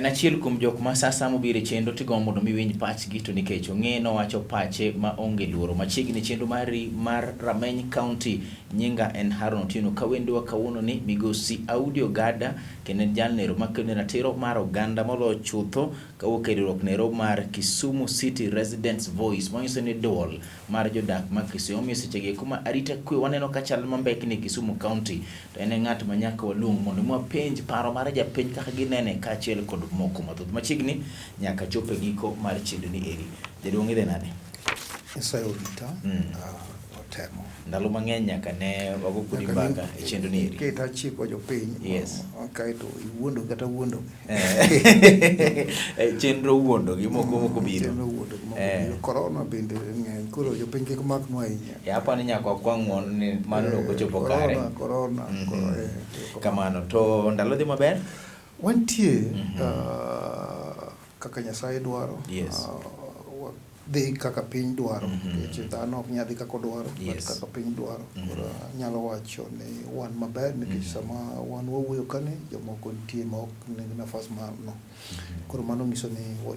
En achiel kuom jok ma sasa mobiro e chenro tigombo mondo mi winj pachgi to nikech ong'e nowacho pache ma onge luoro. Machiegni chenro mari mar Rameny County, nyinga en Haron Otieno. Kawendowa kawuono ni migosi Audi Ogada kendo en jalnero makedo ne ratiro mar oganda moloyo chutho kawuok e riwruok nero mar Kisumu City Residents Voice manyiso ni duol mar jodak ma Kisumu. Omiyo sechegi eko ma arita kwe waneno ka chal mambekni e Kisumu County to en e ng'at ma nyaka waluong mondo mi wapenj paro mar japiny kaka ginene kaachiel kod moko mathoth. Machiegni nyaka chop e giko mar chenro ni eri. Jaduong' idhi nade? Nyasaye orita, otemo. Ndalo mang'eny nyaka ne wago kodi mbaka e chenro ni eri. Keta chiko jopiny. Yes. Kaeto iwuondo kata wuondo. Chenro wuondo gi moko moko biro. Chenro wuondo gi moko biro. Corona bende ng'eny koro jopiny kik maknwa ahinya. E apa ni nyaka wakwa ng'uono ni mano ok ochopo kare. Corona, corona. Kamano to ndalo dhi maber? Wantie kaka Nyasaye dwaro. Yes. Dhi kaka piny dwaro. Nikech dhano ok nyal dhi kaka odwaro, but kaka piny dwaro. Koro anyalo wacho ni wan maber nikech sama wan wawuoyo kani, jomoko nitie ma ok nigi nafas mar no. Koro mano nyiso ni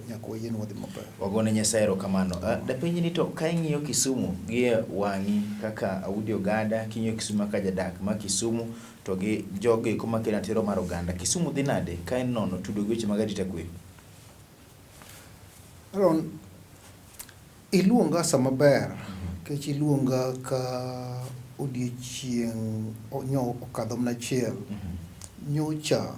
nyaka wayie ni wadhi maber. Wagone Nyasaye erokamano. Dapenji ni to ka ing'iyo Kisumu gi e wang'i kaka Audi Ogada, king'iyo Kisumu kaka jadak ma Kisumu to gi jogo eko makelo ratiro mar oganda, Kisumu dhi nade ka inono tudo gi weche mag arita kwe? Aaron, iluonga sama ber nikech iluonga ka odiechieng' nyo okadho mana achiel. Nyocha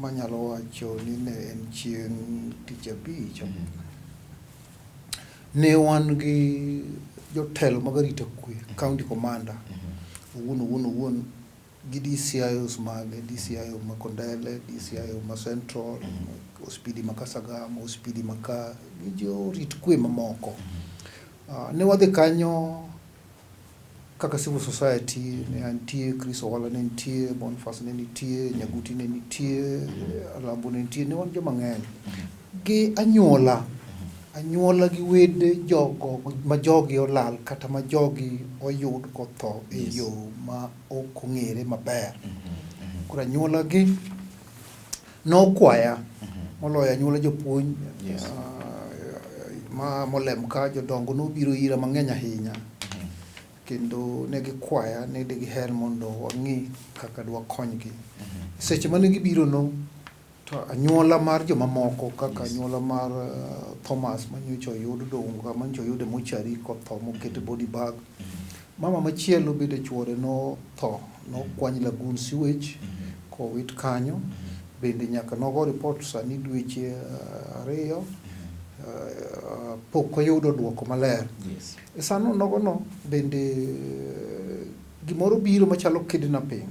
manyalo wacho ni ne en chieng' tich abich. Ne wan gi jotelo mag arita kwe, county commander, owuon owuon owuon gi DCIOs mage, DCIO ma Kondele, DCIO ma Central, OCPD ma Kasagam, OCPD ma ka, gi jorit kwe mamoko. Ne wadhi kanyo kaka civil society, ne antie, Chris Owala ne nitie, Boniface ne nitie, Nyaguti ne nitie, Alambo ne nitie, ne wan joma ng'eny. Gi anyuola, anyuola gi wede jogo ma jogi olal kata ma jogi oyud kotho e yo ma ok ong'ere maber. Koro anyuola gi nokwaya moloyo anyuola jopuonj ma molem ka jodongo nobiro ira mang'eny ahinya. Kendo ne gikwaya ni digiher mondo wang'i kaka dwakonygi. Seche mane gibiro no, to anyuola mar jomamoko kaka anyuola mar Thomas manyocha oyud dongo manyocha oyud e mochari kotho moket e body bag. Mama machielo bende chuore notho, nokwany lagoon sewage kowit kanyo. Bende nyaka nogo report sani dweche 2 pok oyudo duoko maler. E sano nogo no bende gimoro biro machalo kidnapping.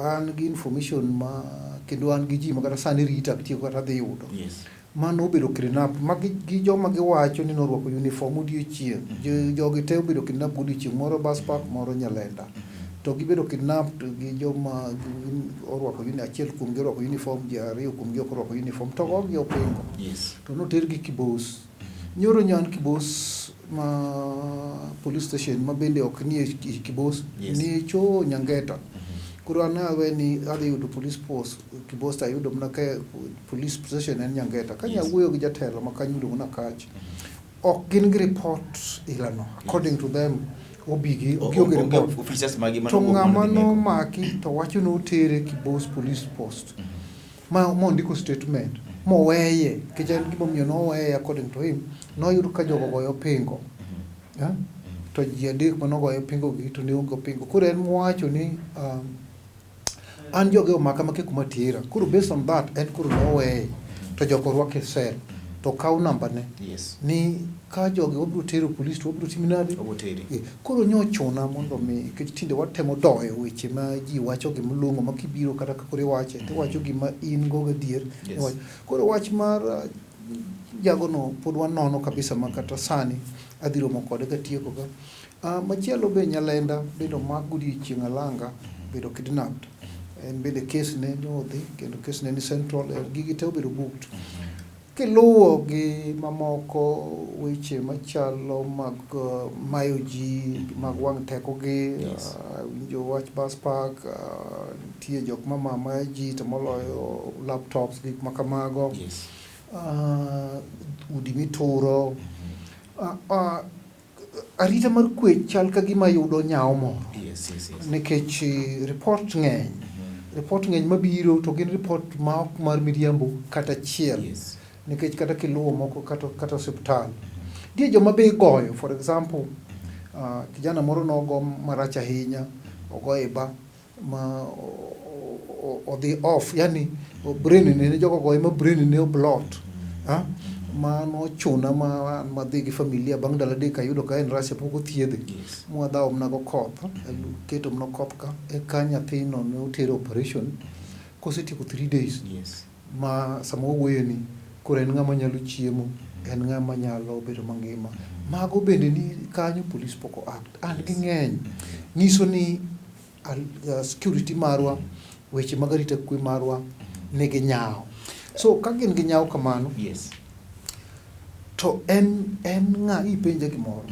An gi information ma kendo an gi ji ma kata sani rita tieko kata dhi yudo. Mano obedo kidnap ma gi joma giwacho ni norwako uniform odiochieng'. Jogi te obedo kidnap godiochieng' moro bus park moro Nyalenda. To gibedo kidnapped gi joma orwako achiel kuom gi orwako uniform, ji ariyo kuom gi ok orwako uniform to ogogi opingo. To notergi Kibos. Nyoro nyo an Kibos ma police station ma bende ok nie Kibos, ni cho Nyangeta. Koro an awe ni adhi yudo police post Kibos to ayudo mana ka police station en Nyangeta. Ka nyawuoyo gi jatelo ma kanyo iluongo ni Akach, ok gin gi report ilano according to them obigi gionge report. Officers magi To ng'ama nomaki to wacho ni otere Kibos police post. Ma mondiko statement moweye nikech en gimomiyo noweye according to him noyud ka jogo goyo pingo. To ji adek manogoyo pingo gi to ne onge pingo. Koro en mowacho ni an jogi omaka makia kuma tera. Koro based on that en koro noweye to jogo orwake e cell to okaw namba ne ni ka jogi wabiro tero police to wabiro timi nade? Koro nyo ochuna mondo mi nikech tinde watemo doyo weche ma ji wacho gima ma kibiro kata ka koro iwache to iwacho gima in go gadier. Koro wach mar jagono pod wanono kabisa ma kata sani adhi romo kode katieko ka. Machielo be Nyalenda bende omak godiochieng' alanga bedo kidnapped. En bende case ne nodhi kendo case ne ni Central gigi te obedo booked. Kiluwo gi mamoko weche machalo mag mayo ji mag wang' teko gi, awinjo wach bus park, nitie jok ma maya maya ji to moloyo laptops gik ma kamago. Udi mituro. Arita mar kwe chal ka gima yudo nyawo moro. Nikech report ng'eny. Report ng'eny mabiro to gin report ma ok mar miriambo kata achiel. Nikech kata kiluwo moko kata osiptal. Nitie joma be igoyo, for example, kijana moro nogo marach ahinya, ogoye ba ma odhi off, yani brain ne jogo ogoye ma brain ne oblot. Ma nochuna ma an madhi gi familia bang' ndalo 3 ayudo ka en Russia pok othiedhe. Mwadhawo mana go koth, keto mana koth ka, eka nyathino ne otere operation kosetieko 3 days. Ma sama wawuoyo ni koro en ng'ama nyalo chiemo, en ng'ama nyalo bedo mangima. Mago bende ni kanyo police pok o act. And ging'eny. Nyiso ni security marwa, weche mag arita kwe marwa nigi nyawo. So ka gin gi nyawo kamano, to en ng'a ipenja gimoro.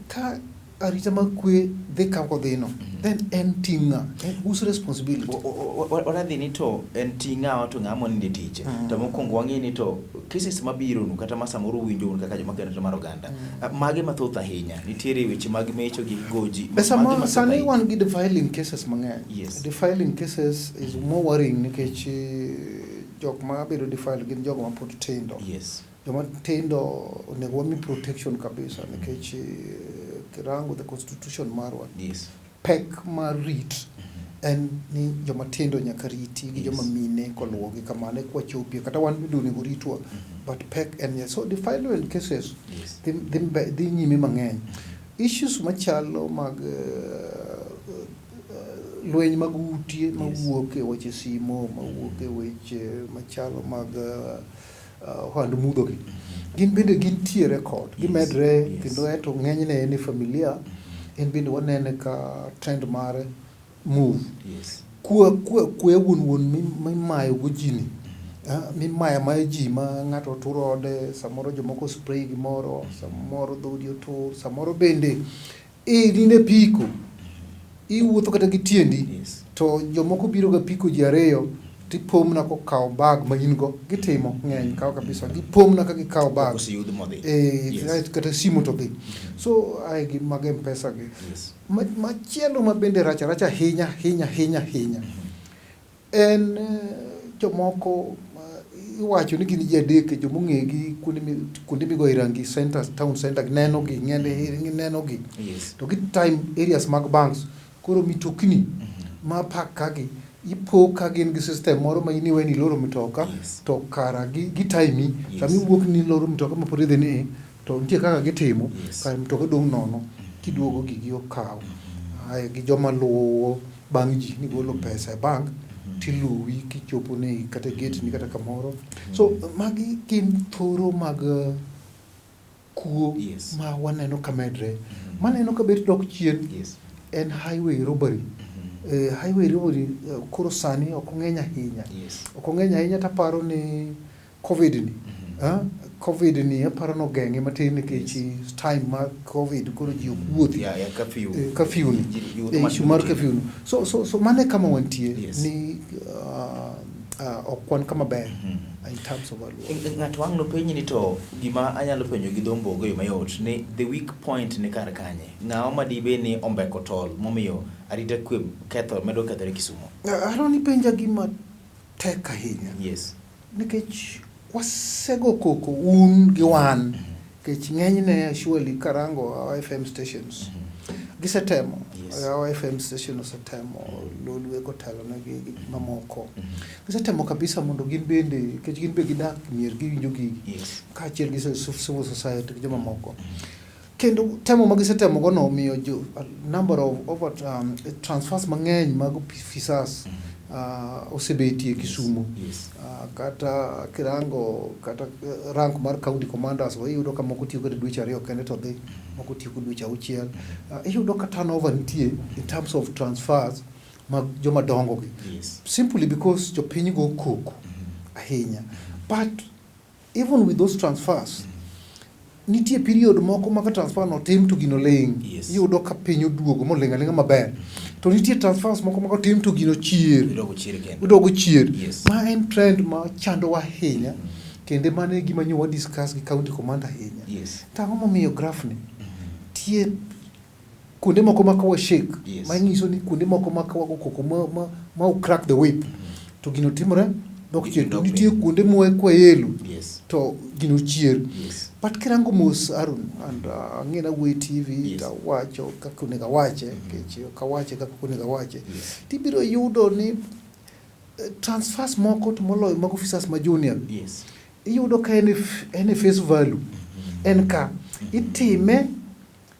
Ka arita mag kwe dhi kaka odhino, then en ting' ng'a? Whose responsibility? Wadhi ni to en ting' ng'awa to ng'a monindo e tich. To mokwongo wang'e ni to cases mabiro nu kata ma samoro uwinjo un kaka joma kendo mar oganda. Mage mathoth ahinya. Nitiere weche mag mecho gi goji. Pesa ma sani wan gi defiling cases mang'eny. Defiling cases is more worrying nikech jok ma bedo defiled gin jogo ma pod tindo. Joma tindo onego wami protection kabisa nikech kirango the constitution marwa. Pek mar rit en ni joma tindo nyaka riti gi joma mine koluwogi kamano eka wachopie kata wan bende onego ritwa but pek en so defilement cases dhi nyime mang'eny. Issues machalo mag lweny mag ute mawuok e weche simo, mawuok e weche machalo mag ohand mudho gi gin bende gintie record gimedre kendo eto ng'enyne en e familia en bende wanene ka trend mare move. Kwe wuon wuon mimayo go ji ni, mimaya maya ji ma ng'ato turo ode, samoro jomoko spray gimoro, samoro dhoudi otur, samoro bende in e piko, iwuotho kata gi tiendi, to jomoko biro ga piko ji 2 tipomna kokawo bag ma in go, gitimo ng'eny kawo kabisa, gipomna ka gikawo bag. Kata simu to dhi. So ae gi mag M-Pesa gi. Machielo ma bende rach aracha ahinya ahinya ahinya ahinya en jomoko iwacho ni gin ji 3 jomong'egi kuonde migoye rangi centers, town center neno gi neno gi to gi time areas mag banks koro mitokni ma park kagi ipo ka gin gi system moro ma in iwe ni iloro mitoka to kara gi time sama iwuok ni iloro mitoka ma pod idhi ni to nitie kaka gitimo kar mitoka dong' nono kiduogo gigi okaw. Ae gi joma luwo bang' ji ni golo pesa e bank tiluwi kichopo ni kata gate ni kata kamoro. So magi gin thoro mag kuo ma waneno ka medre. Maneno ka bet dok chien en highway robbery. Highway robbery koro sani ok ong'eny ahinya. Ok ong'eny ahinya taparo ni COVID ni. COVID ni aparo nogeng'e matin nikech time mar COVID koro ji ok wuothi. Curfew ni. Issue mar curfew ni. So mano e kama wantie ni ok wan kama ber in terms of alwora. Ng'ato wang' nopenji ni to gima anyalo penjo gi dho mbogo e yo mayot ni the weak point ni kar kanye? Ng'awa ma dibed ni ombeko tol momiyo arita kwe ketho medo kethore Kisumo? Aaron ipenja gima tek ahinya. Nikech wasego koko un gi wan nikech ng'enyne surely karango our FM stations gisetemo. Our FM station osetemo, Lolwe kotelo negi gi mamoko. Gisetemo kabisa mondo gin bende nikech gin be gidak mier giwinjo gigi kaachiel gi civil society gi jomamoko. Kendo temo ma gisetemo go no omiyo jo number of over transfers mang'eny mag officers osebetie Kisumu. Kata kirango kata rank mar county commanders iyudo ka moko tiyo kata dweche 2 kende to dhi, moko tiyo dweche 6. Iyudo ka turnover nitie in terms of transfers mag joma dongo gi. Simply because jopiny go koko ahinya. But Even with those transfers, nitie period moko ma ka transfer no otim to gino ling'. Iyudo ka piny oduogo moling' aling'a maber. To nitie transfers moko ma kotim to gino chier. Idogo chier kendo. Oduogo chier. Yes. Ma en trend ma chandowa ahinya. Kendo mano e gima nyo wa discuss gi county commander ahinya. To ang'o momiyo graph ni tie kuonde moko ma ka wa shake manyiso ni kuonde moko ma ka wago koko ma crack the whip to gino timore dok chien. To nitie kuonde mwa kwaelo to gino chier. But kirango mos Aaron and ang'e na wuoyo e TV to awacho kaka onego awache nikech ok awache kaka ok onego awache. Tibiro yudo ni transfers moko to moloyo mag officers ma junior. Iyudo ka en e face value. En ka itime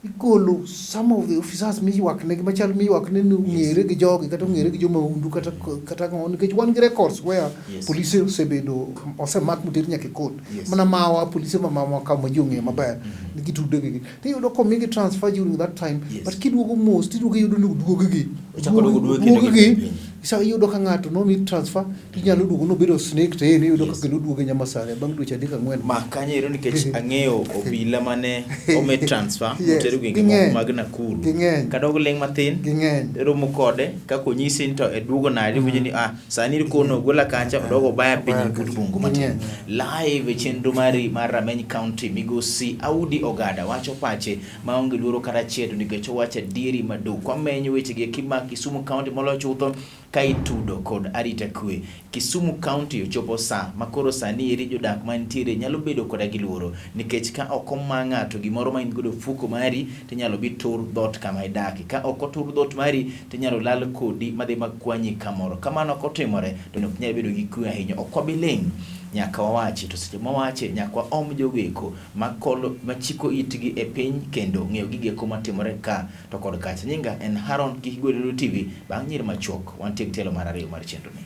igolo some of the officers miywak negi machal miywak ne ni ong'ere gi jogi kata ong'ere gi jomahundu kata ang'o nikech wan gi records where polise osebedo osemak moter nyaka e court. Mana mawa polise ma mawa ka ma ji ong'eyo maber ni gitude gi. Tiyudo komigi transfer during that time but kiduogo mos tiduogo iyudo ni oduog gi. Ochako duogo duogo kendo Oduog gi. gi. Sa iyudo ka ng'ato nomi transfer tinyalo duogo nobedo snake to en iyudo ka kendo oduogo Nyamasare bang' dweche 3 4. Ma kanyo ero nikech ang'eyo obila mane omi transfer moter e gwenge moko mag Nakuru. Ging'eny. Kadog ling' mathin, Ging'eny. romo kode kaka onyisi ni to eduogo nade iwinjo ni ah sani kono ogola kacha odogo obaya piny but bungu matin. Live e chenro mari mar Rameny County migosi Audi Ogada wacho pache maonge luoro kata achiel to nikech owacho adieri maduk. Wamenyo wechegi eki ma Kisumu County moloyo chutho ka itudo kod arita kwe. Kisumu County ochopo sa ma koro sani eri jodak mantiere nyalo bedo koda gi luoro nikech ka ok oma ng'ato gimoro ma in godo ofuko mari to inyalo bi tur dhoot kama idake. Ka ok otur dhoot mari to inyalo lal kodi madhi makwanyi kamoro. Kamano ok otimore to ok nyal bedo gi kwe ahinya. Ok wabi ling' nyaka wawachi to seche mwawache nyaka waom jogo eko makolo machiko itgi e piny kendo ng'eyo gigo eko matimore ka to kod kacha. Nyinga en Haron Kik Igwe Lulu TV. Bang' nyiri machuok, wantie gi tielo mar ariyo mar chenro ni.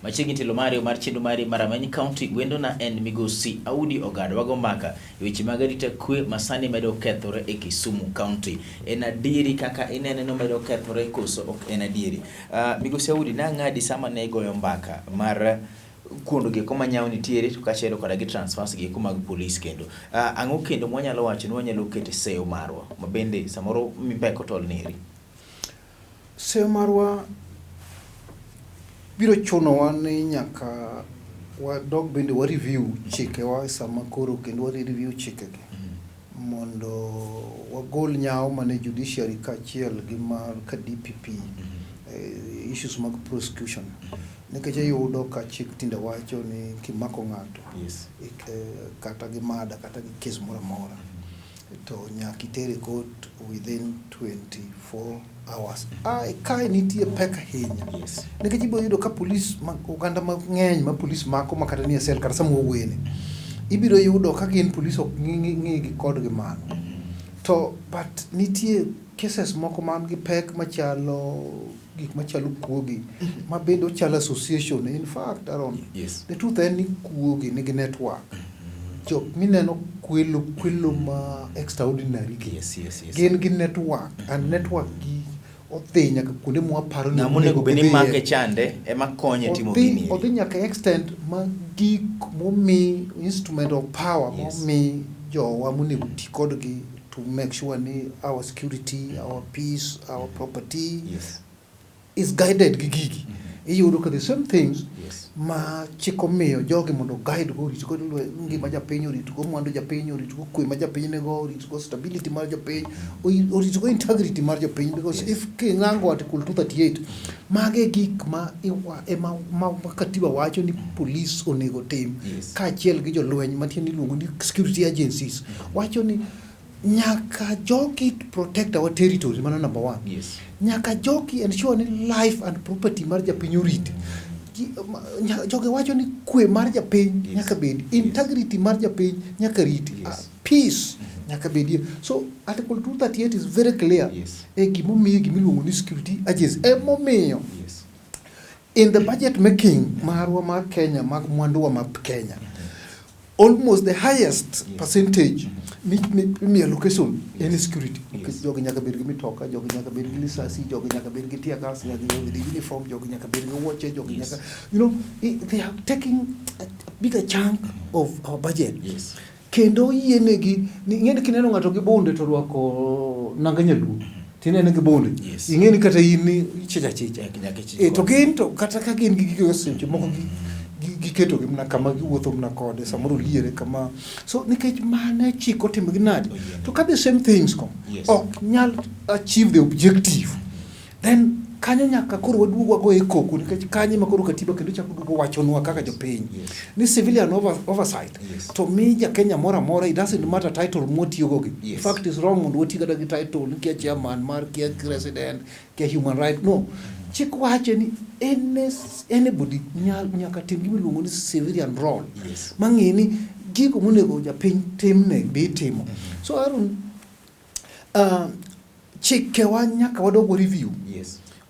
Machiegni telo mario mar chenro mari mar Rameny County wendo na en migosi Audi Ogada wago mbaka e weche mag arita kwe masani medo kethore e Kisumu County. En adieri kaka inene no medo kethore koso ok en adieri? Migosi Audi nang'adi sama ne igoyo mbaka mar kuondo gi eko ma nyawo nitiere to kaachiel koda gi transfers gi eko mag polis kendo. Ang'o kendo mwanyalo wacho ni wanyalo keto e seyo marwa ma bende samoro mipek otol neri? Seyo marwa biro chunowa ni nyaka wadog bende wa review chikewa sama koro kendo wa review chikegi mondo wagol nyawo mane judiciary kaachiel gi mar ka DPP issues mag prosecution. Nikech iyudo ka chik tinde wacho ni kimako ng'ato kata gi murder kata gi case moro amora to nyaka itere e court within 24 hours. Ae kae nitie pek ahinya. Nikech ibiro yudo ka polis ma oganda mang'eny ma polis mako ma kata nie cell kata sama wawuoyeni. Ibiro yudo ka gin polis ok ng'i gi kodgi mano. To but nitie cases moko man gi pek machalo gik machalo kuogi ma bende ochalo association. In fact, Aaron, the truth en ni kuogi nigi network. Jok mineno kwelo kwelo ma extraordinary gi. Gin gi network and network gi odhi nyaka kuonde mwaparo ni Ng'ama onego bed ni gidhiye. make chande ema konye timo gini. Odhi nyaka extent ma gik momi instrument of power momi jowa monego ti kodgi to make sure ni our security, our peace, our property is guided gi gigi. Iyudo ka the same things Yes. ma chik omiyo jogi mondo guide go, orit go ngima japiny, orit go mwandu japiny, orit go kwe ma japiny nigo, orit go stability mar jopiny, orit go integrity mar jopiny, because if king'ango article 238, mage e gik ma iwa, ema ma katiba wacho ni police onego tim kaachiel gi jolweny matiende iluongo ni security agencies, wacho ni nyaka jogi protect our territory, mano number one. Nyaka jogi ensure ni life and property mar japiny oriti. Jogi wacho ni kwe mar japiny nyaka bedi, integrity mar japiny nyaka riti, peace nyaka bedie. So article 238 is very clear e gimomiyo gimiluongo ni security agency. Emomiyo in the budget making marwa mar Kenya, mag mwanduwa mag Kenya, almost the highest percentage mi allocation en security. Nikech jogi nyaka bed gi mitoka, jogi nyaka bed gi lisasi, jogi nyaka bed gi tear gas, jogi nyaka bed gi uniform, jogi nyaka bed gi wuoche, jogi nyaka, they are taking a bigger chunk of our budget. Kendo yienegi ni ing'eni kineno ng'ato gi bunde to orwako nanga nyaluo, tinene gi bunde, ing'eni kata in ni ichicha chicha. Nyaka ichich To kode. Gin to kata ka gin gi gige seche moko giketogi mana kama giwuotho mana kode, samoro liere kama. So nikech mane chik otimo gi nade, Oyiene. to ka the same things go ok nyal achieve the objective, then kanyo nyaka koro waduog wagoye koko, nikech kanyo ema koro katiba kendo chako duogo wachonwa kaka jopiny ni civilian oversight to mi ja Kenya moro amora, it doesn't matter title mwatiyogo gi. In fact, it's wrong mondo wati kata gi title ni kia chairman mar, kia president, kia human right. No, chik wacho ni anybody nyaka tim gima iluongo ni civilian role mang'e ni gigo monego japiny timne be itimo. So Aaron, chikewa nyaka wadog wa review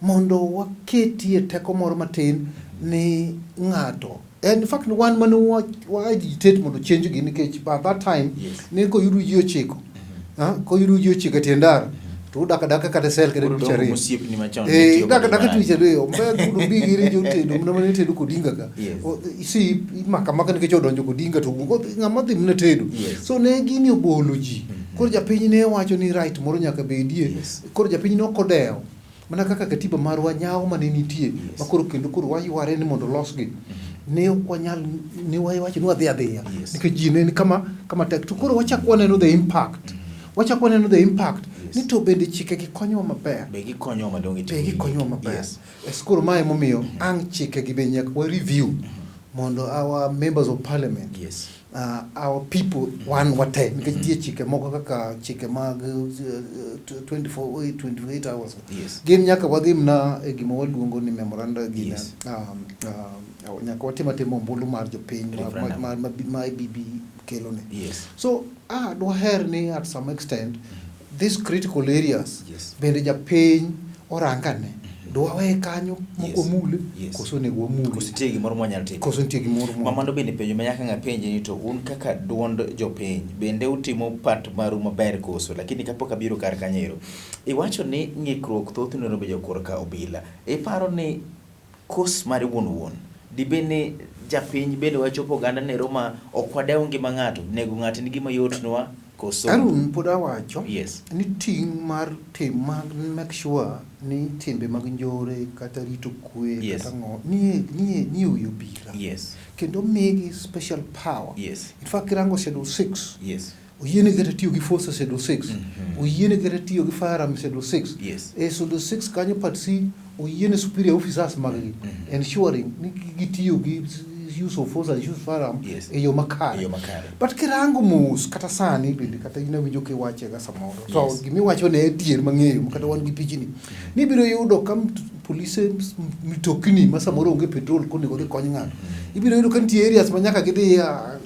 mondo waketie teko moro matin ni ng'ato. In fact, wan mane wa agitate mondo change gi, nikech by that time ne koyudu ji 9, koyudu ji 9 e tie ndara, to udak adaka kata sel kata Koro dweche dongo 2. mosiepni machon Eh, nitiyo idak godo adaka marach. dweche 2, ombe kudo bi giri jotedo mana mane tedo kodinga ka. Si imako amaka nikech odonjo kodinga to wuok, ng'ama dhi mana tedo. So ne gini obolo ji. Koro japiny ne wacho ni right moro nyaka bedie. Koro japiny ne ok odewo. Mana kaka katiba marwa nyawo mane nitie, ma koro kendo koro wayware ni mondo losgi. Ne ok wanyal, ne wawacho ni wadhi adhiya. Nikech ji ne ni kama tek. To koro wachak waneno the impact. Wachak waneno the impact. Ni to bende chike gi konyowa maber. Be gikonyowa malong'o e Be timo gikonyowa gigi? maber. Yes. Koro mae emomiyo ang' chike gi be nyaka wa review mondo our members of parliament, our people, wan wate, nikech nitie chike moko kaka chike mag 24, 28 hours. Gin nyaka wadhi mana e gima waluongo ni memoranda gina, nyaka watim atima ombulu mar jopiny Referendum. ma BB kelone. So dwaher ni at some extent these critical areas bende japiny orangane. Dwawe kanyo mok wamule, koso onego wamule? Koso nitie gimoro mwanyalo timo? Koso nitie gimoro Ma mano bende penjo ma nyaka ng'apenji ni to un kaka duond jopiny bende utimo part maru maber koso? Lakini kapok abiro kar kanyo ero, iwacho ni ng'ikruok thoth neno bedo korka obila. Iparo ni kos mare wuon wuon dibed ni japiny bende wachopo oganda nero ma ok wadew ngima ng'ato, nego ng'ato en gima yotnwa koso? Harun, pod awacho ni ting' mar tim mag make sure ni timbe mag njore kata rito kwe kata ang'o nie wi obila. Kendo migi special power. In fact, kirango Schedule 6, oyienegi kata tiyo gi force e Schedule 6. Oyienegi kata tiyo gi firearm e Schedule 6. E Schedule 6 kanyo part C, oyiene superior officers mag gi ensuring ni gitiyo gi use of force and use of firearm e yo makare. E yo makare. But kirango mos kata sani bende kata in awinjo kiwache ga samoro. To gimiwacho ne adier mang'eyo kata wan gi pichni. Nibiro yudo ka polise mitokni ma samoro onge petrol konego dhi kony ng'ato. Ibiro yudo ka nitie areas ma nyaka gidhi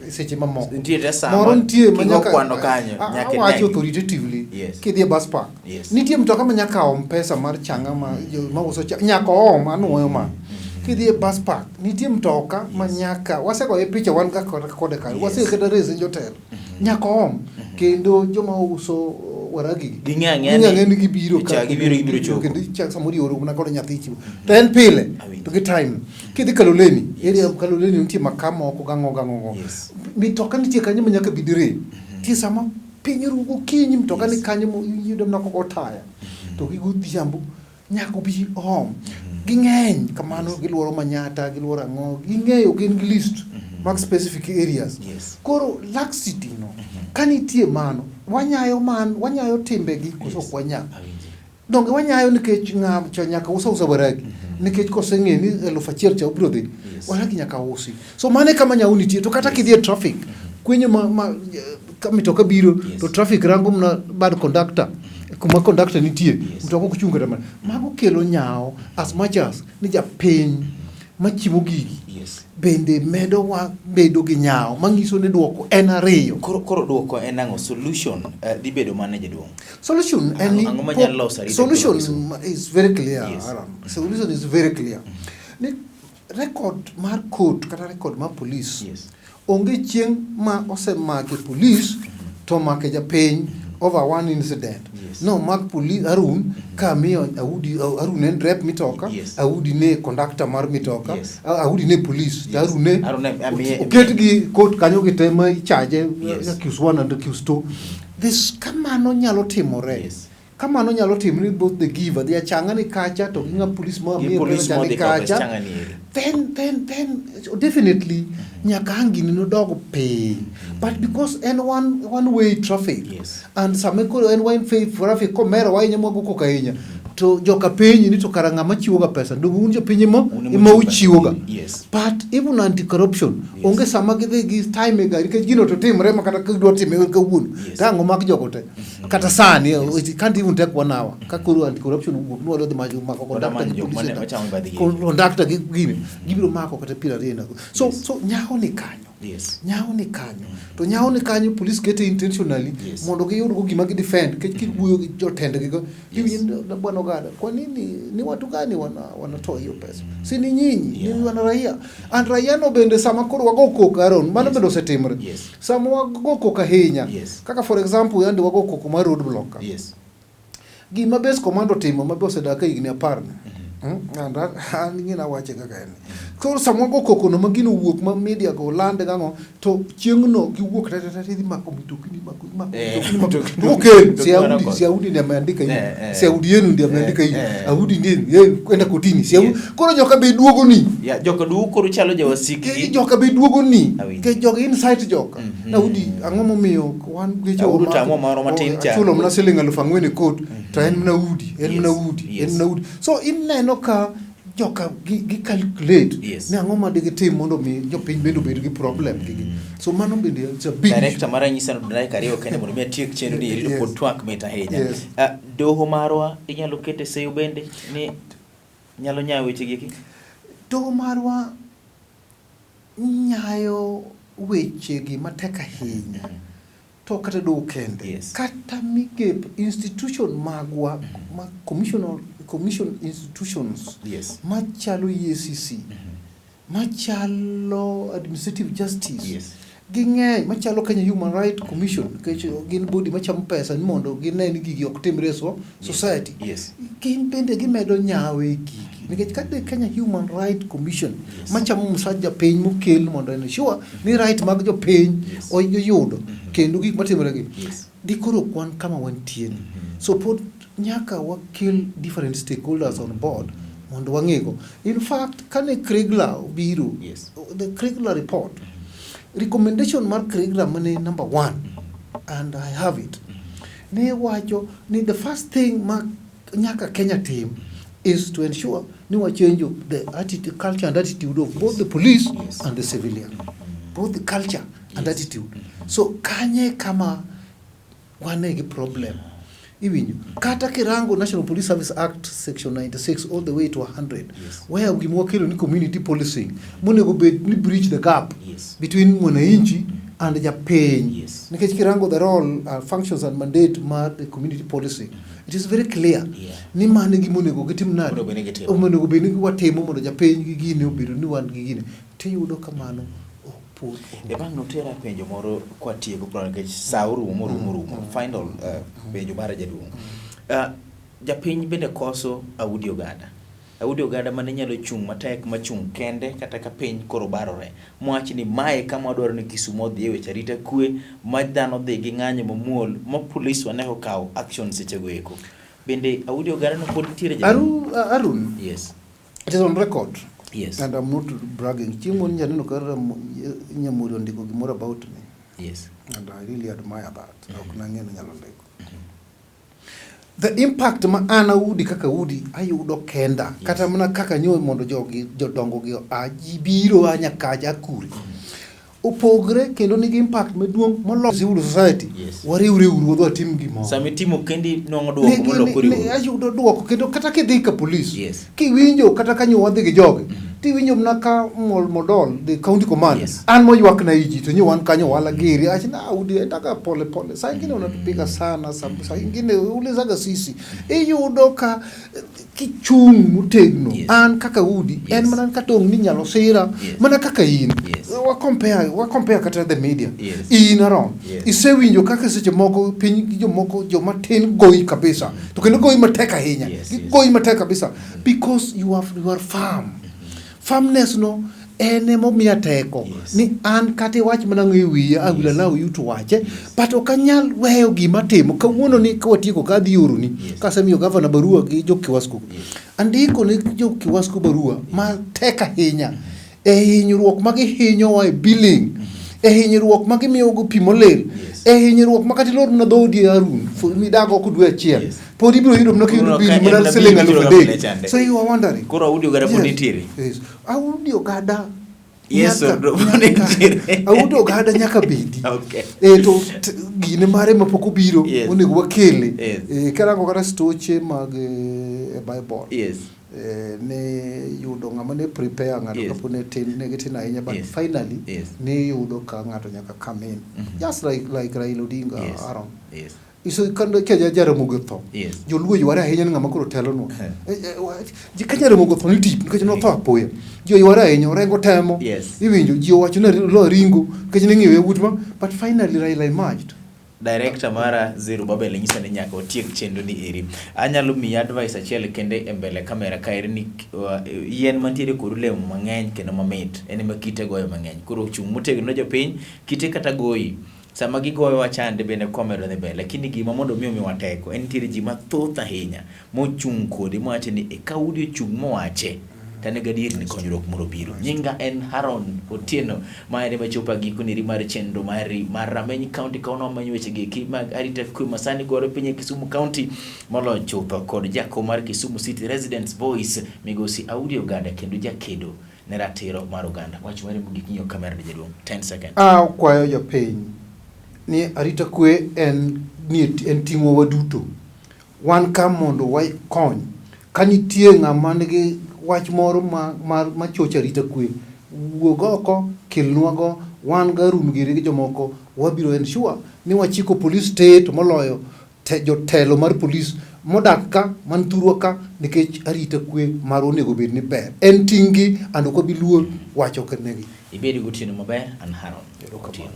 seche mamoko. Nitie te sama Moro nitie ma kigo nyaka kwano kanyo, nyaka awacho inegi. authoritatively kidhi e bus park. Nitie mtoka ma nyaka om pesa mar changa ma uso nyaka oom anuoyo ma. Kidhi e bus park nitie mtoka ma nyaka wasegoye picha wan ga kode kanyo. Waseketa raise jotelo. Nyaka oom. Kendo joma uso waragi gi. Ging'e ang'eya Ging'e ang'eya ni gibiro Cha, ka gibiro chopo. Kendo cha samoro ioro mana kod nyathi chiwo. To en pile Awinjo. to gi time. Kidhi Kaloleni, area Kaloleni nitie makaa moko gang'o gang'o go. Mitoka nitie kanyo ma nyaka bidire. Nitie sama piny ru gokinyi mtoka ni kanyo iyudo mana koko taya. To gi godhiambo nyaka obi oom. Ging'eny kamano, giluoro Manyata, giluoro ang'o, ging'eyo gin gi list mag specific areas. Koro laxity no, ka nitie mano, wanyayo man, wanyayo timbegi koso ok wanya? Awinji. Donge wanyayo nikech ng'a cha nyaka usa usa waragi. Nikech koseng'e ni 1000 cha obiro dhi, waragi nyaka usi. So mano e kama nyau nitie. To kata kidhi e traffic, kwenyo ma ka mitoka biro, to traffic rango mana bad conductor, kuma conductor nitie, mtoka ok chung' kata mana. Mago kelo nyawo as much as ni japiny machiwo gigi bende medowa bedo gi nyawo manyiso ni duoko en ariyo. Koro duoko en ang'o? Solution dhi bedo mane, jaduong'? Solution en ni Ang'o manyalo loso arita solution kwe Kisumu? is very clear, Aram. Solution is very clear. Ni record mar court kata record mar police onge chieng' ma osemake police to omake japiny over one incident. No mak police Arun ka miyo Audi, Arun en rep mitoka, Audi ne conductor mar mitoka, Audi ne police, to Arun ne Arun ne amiye- oket gi court kanyo gi te ma ichaje accused one and accused two. This kamano nyalo timore. Kamano nyalo timore both the giver, the achanga ni kacha to gi ng'a police ma Gi miyo police pesa cha ni modhi kawo pes kacha. changa ni eri. Then definitely nyaka ang' gini nodog piny. But because en one way traffic, and sama koro en one way traffic komero ahinya mwago koko ahinya, to joka penyi ni to kara ng'ama chiwoga pesa, donge un jopiny ema Un ema ema uchiwo uchiwoga. But even anti-corruption, onge sama gidhi gi time e gari, nikech gino to timre ma kata kidwa time kawuono, to ang' omak jogo te. Kata sani, it can't even take one hour. Ka koro anti-corruption owuok, ni wadwa dhi mako conductor manyo gi jok police mane center. machamo mibadhi gi. Conductor gi gini, gibiro mako kata 20 nago. So nyawo ni kanyo. Nyawo ni kanyo. To nyawo ni kanyo police kete intentionally mondo giyud go gima gi defend nikech kiwuoyo gi jotendgi go, iwinjo ni bwana Ogada, kwa nini ni watu gani wanatoa hiyo pesa? Si ni nyinyi, ni wana raia. And raia no bende sama koro wago koko Aaron, mano bende osetimore. Sama wago koko ahinya, kaka for example yande wago koko mar road block ka. Gima base command otimo ma be osedak ka higni 10 ni. And an ing'e nawache kaka en. Koro sama wago koko no ma gino owuok ma media go lande gang'o, to chieng'no giwuok te te te idhi mako mitokni, mako, mako mitokni, mako. Mitokni. To okel, Mitokni si Audi, mano si Audi ndiye ameandika hivi. Eh. Si Audi yenu ndiye ameandika hivi. Audi ndiye, kwenda kotini. Si Audi. Koro joka be duogo ni. Ya, joka duogo koro chalo jawasikgi. Joka be duogo ni. Awinjo. Nikech joga insight joka. Audi, ang'o momiyo wan geche Audi omako- tamo moro matin cha. Achulo mana siling 4,000 e court, to en mana Audi, en mana Audi, en mana Audi. So ineno ka joka gi calculate ni ang'o ma digitim mondo mi jopiny bende obed gi problem gi gi. So mano bende it's a big Director mara nyisa ni dakika ariyo kende mondo mi atiek chenro ni eri to pod twak mit ahinya. Doho marwa inyalo kete seyo bende ni nyalo nyayo weche gi eki? Doho marwa nyayo weche gi matek ahinya. To kata doho kende, kata migepe institution magwa, ma commission institutions machalo EACC, machalo administrative justice, ging'eny, machalo Kenya Human Rights Commission, nikech gin body machamo pesa ni mondo gine ni gigi ok timre e society. Gin bende gimedo nyawo e gigi, nikech ka Kenya Human Rights Commission machamo msach japiny mokel mondo ensure ni right mag jopiny oyudo kendo gik matimore gi. Dikoro ok wan kama wantie ni. So pod nyaka wakel different stakeholders on board mondo wang'ego. In fact, kane Kriegler obiro, the Kriegler report, recommendation mar Kriegler mane number 1, and I have it, ne wacho ni the first thing ma nyaka Kenya tim is to ensure ni wa change the attitude, culture and attitude of both the police and the civilian. Both the culture and attitude. So kanye kama wane gi problem. Iwinjo. Kata kirango National Police Service Act section 96 all the way to 100, where gima wakelo ni community policing monego bed ni bridge the gap between mwananchi and japiny. Nikech kirango the role, functions and mandate mar the community policing, it is very clear ni mano e gima onego gitim nade? Onego bed ni gitimo. Onego bed ni watimo mondo japiny gi gine obedo ni wan gi gine. Tiyudo kamano ok pod E bang' notera penjo moro kwatieko koro nikech sa orumo, orumo, orumo. Final penjo mar jaduong'. Japiny bende koso Audi Ogada. Audi Ogada mane nyalo chung' matek machung' kende kata ka piny koro barore. Mwach ni mae kama wadwaro ni Kisumu odhi e weche arita kwe, ma dhano dhi gi ng'anyo mamuol, ma police wane okawo action sechego eko. Bende Audi Ogada no pod nitiere jaduong'? Arun. Yes. It is on record. Yes. And I'm not bragging. Chieng' moro nyaneno ka Nyamuri ondiko gimoro about me. Yes. And I really admire that. Ok nang'e ni nyalo ndiko. The impact ma an Audi kaka Audi ayudo kenda. Yes. Kata mana kaka nyo mondo jogi jodongo gi oa ji biro a nyakacha a kure. Opogre kendo nigi impact maduong' moloyo civil society. Yes. Wariwre uru wadhi watim gimoro. Sama itimo kendi nwang'o duoko molo koriwo. Ayudo duoko kendo kata kidhi ka police. Yes. Kiwinjo kata kanyo wadhi gi jogi. Tiwinjo mana ka Mol Modol, the county commander. Yes. An moywak na iji to nyo wan kanyo wala giri. Achi na Audi endaga pole pole. Saa ingine unatupiga sana, saa ingine ulizaga sisi. Iyudo ka kichung' motegno. Yes. An kaka Udi, Yes. en mana katong' ni nyalo sira, Yes. mana kaka in. Yes. Wa compare, wa compare kata the media. Yes. In around. Yes. Isewinjo kaka seche moko piny jomoko joma tin goyi kabisa. To kendo goyi matek ahinya. Yes, yes. Goyi matek kabisa because you are firm. Firmness no en emomiya teko Yes. ni an kata iwach mana ang'o e wiya I will Yes. allow you to wache but ok anyal weyo gima timo kawuono ni kawatieko ka adhi oroni Yes. kasemiyo gavana barua gi jo Kiwasco Yes. andiko ne jo Kiwasco barua matek ahinya e hinyruok ma gihinyowa e billing e hinyruok ma gimiyogo pi molil Yes. e hinyruok ma kata ilor mana dhoodi e Harun midak oko dwe achiel Yes. pod ibiro yudo mana kiyudo Koro bill ka en mana na siling bill aluf ibiro adek pile chande. so you are wondering Koro Audi Ogada pod Yes. nitiere? Yes. Audi Ogada Yes, nyaka- or no, nyaka- nitiere. Audi Ogada nyaka bedi Okay. Eh, to gine mare mapok obiro Yes. onego wakele Yes. Eh, karango kata stoche mag e Bible Yes. Ne yudo ng'ama ne prepare ng'ato Yes. kapo ne tin ne gitin ahinya but Yes. finally Yes. ne yudo ka ng'ato nyaka come in just like Raila Odinga Yes. Aaron Yes. Iso kando ka Jaramogi otho Yes. joluo yware ahinya ni ng'ama koro telonwa Eh. Ji ka Jaramogi otho ni tip nikech notho apoya ji oyware ahinya Orengo temo Yes. iwinjo ji owacho ni lo Ringo nikech ne ng'iyo yawuot ma but finally Raila emerged Director mara Zerubabel nyisa ni nyaka otiek chenro ni eri. Anyalo miyi advice achiel kende e mbele kamera ka eri ni yien mantiere kod olemo mang'eny kendo mamit en ema kite goyo mang'eny. Koro chung' motegno ne jopiny, kite kata goyi sama gigoyowa chande bende kwamedo dhi mbele. Lakini gima mondo mi omiwa teko en nitiere ji mathoth ahinya mochung' kodi mowacho ni e ka udi ochung' mowache to an gadier ni konyruok moro biro. Nyinga en Haron Otieno, ma en ema chopo giko neri mar chenro mari mar Rameny County ka wamenyo weche gi eki mag arita kwe masani gore piny e Kisumu County moloyo chutho kod jakom mar Kisumu City Residents Voice migosi Audi Ogada kendo jakedo ne ratiro mar oganda. Wach mari mogik ng'iyo kamera ni jaduong' 10 seconds. Akwayo jopiny ni arita kwe en ni en ting'wa waduto. Wan ka mondo wakony. Ka nitie ng'ama nigi wach moro ma chocho arita kwe, wuog oko, kelnwa go, wan gi Harun giri gi jomoko, wabiro ensure ni wachiko police state moloyo jotelo mar police modak ka, man thurwa ka, nikech arita kwe marwa onego bed ni ber. En ting' gi and ok wabi luor wacho negi. Ibed gotieno maber, an Haron Erokamano. Otieno.